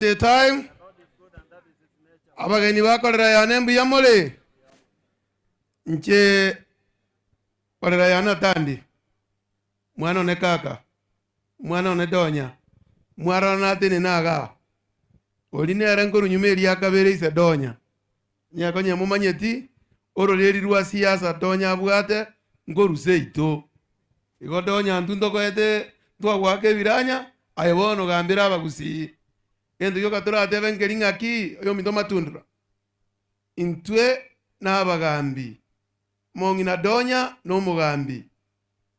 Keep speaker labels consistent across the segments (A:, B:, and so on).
A: The time abageni bakorera yane mbuya more? Inche korera yane Atandi, mwana one kaka, mwana one Donya, mwarora natenene igaa, oria nere nkorwa nyuma eria akabere ise Donya. Onye konya momanyeti, ororeri rwa siasa Donya abwate nkorwa seito. Igo Donya intwe ntokoete ntwagoaka ebiranya, aye bono gambera abagusii. Egento gioka toratebe nkeri ng'aki oyominto matundura, intwe nabagambi, omong'ina Donya nomogambi.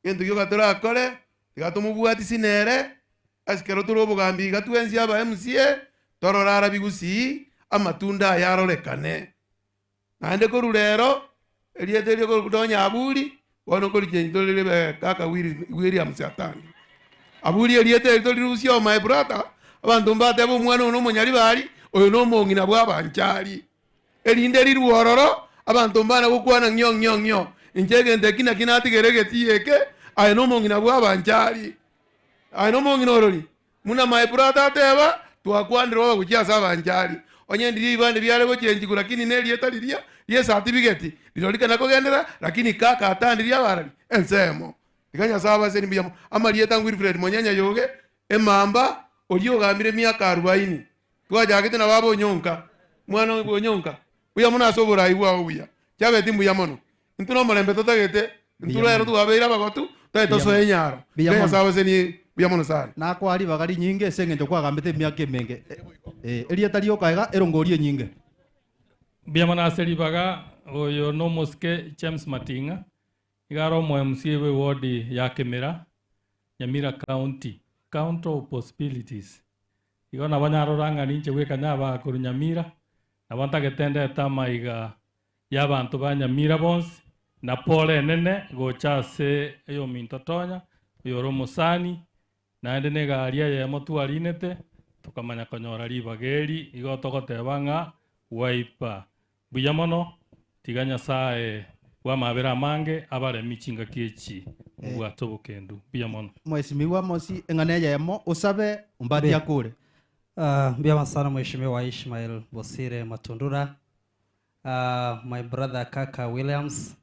A: Egento gioka torakore, tiga tomobwatisi nere, ase ekero tore obogambi iga twensi aba MCA, torore arabi gusii, amatunda aya arorekane. Naende korwa rero, erieta erio korwa Donya Aburi, bono nkorichia tore ribe kaka Williams Atandi. Aburi erieta eri torirusie oo my brother, abanto mbatebe omwana oyo nomonyaribari, oyo nomong'ina bw'abanchari. Erinde rirwe ororo, abanto mbana gokwana ng'io ng'io ng'io, inche egento eki naki natigere egetii eke, aye nomong'ina bw'abanchari. Aye nomong'ina orori, buna my brother ateba, twakwanire obe gochia ase abanchari. Onye ndiria ebibande biare gochenchigwa lakini nerieta riria ri'esatibigeti rirorio rikana kogenderera, lakini kaka atandirie abarari ensemo. Tiga Nyasae abasenie mbuya mono. Amarieta Wilfred Monyenya Yoge, emamba, oria ogambire emiaka arubaini. Twachagete na baba onyonka, mwana oyo onyonka, mbuya mono ase oborai bwao obuya. Chiabeti mbuya mono. Intwe nomorembe totagete, intwe rero twabeire abagotu, totagete tosoe enyaro.
B: Mbuya
A: Tiga
B: mono.
A: Nyasae abasenie mbuya mono sana.
B: Nakoa ribaga rinyinge ase engencho kwagambete emiaka emenge. Eh, erieta rioka iga erongori enyinge.
C: Mbuya mono ase ribaga, oyo nomosike James Mating'a, iga are omo MCA bwe ward ya Kimira, Nyamira County, County of Possibilities. Igo nabo nyarora ng'a ninche bweka nyabaa korwa Nyamira, nabo ntagete ndete amaiga y'abanto ba Nyamira bonsi, na pole enene gocha ase oyominto Tonya, oyore omosani, naende negari eyemo twarinete, tokamanya konyora ribaga eri, igo togoteba ng'a Wiper. Mbuya mono, tiga Nyasae bw'amabera amange abaremi chingaki echi mobwate obokendu. Mbuya mono.
B: Mheshimiwa Mosi eng'ana eyemo osabe ombati
D: Mbuya.
B: akore.
D: Ah, mbuya sana Mheshimiwa Ishmael Bosire Matundura. Ah, my brother Kaka Williams.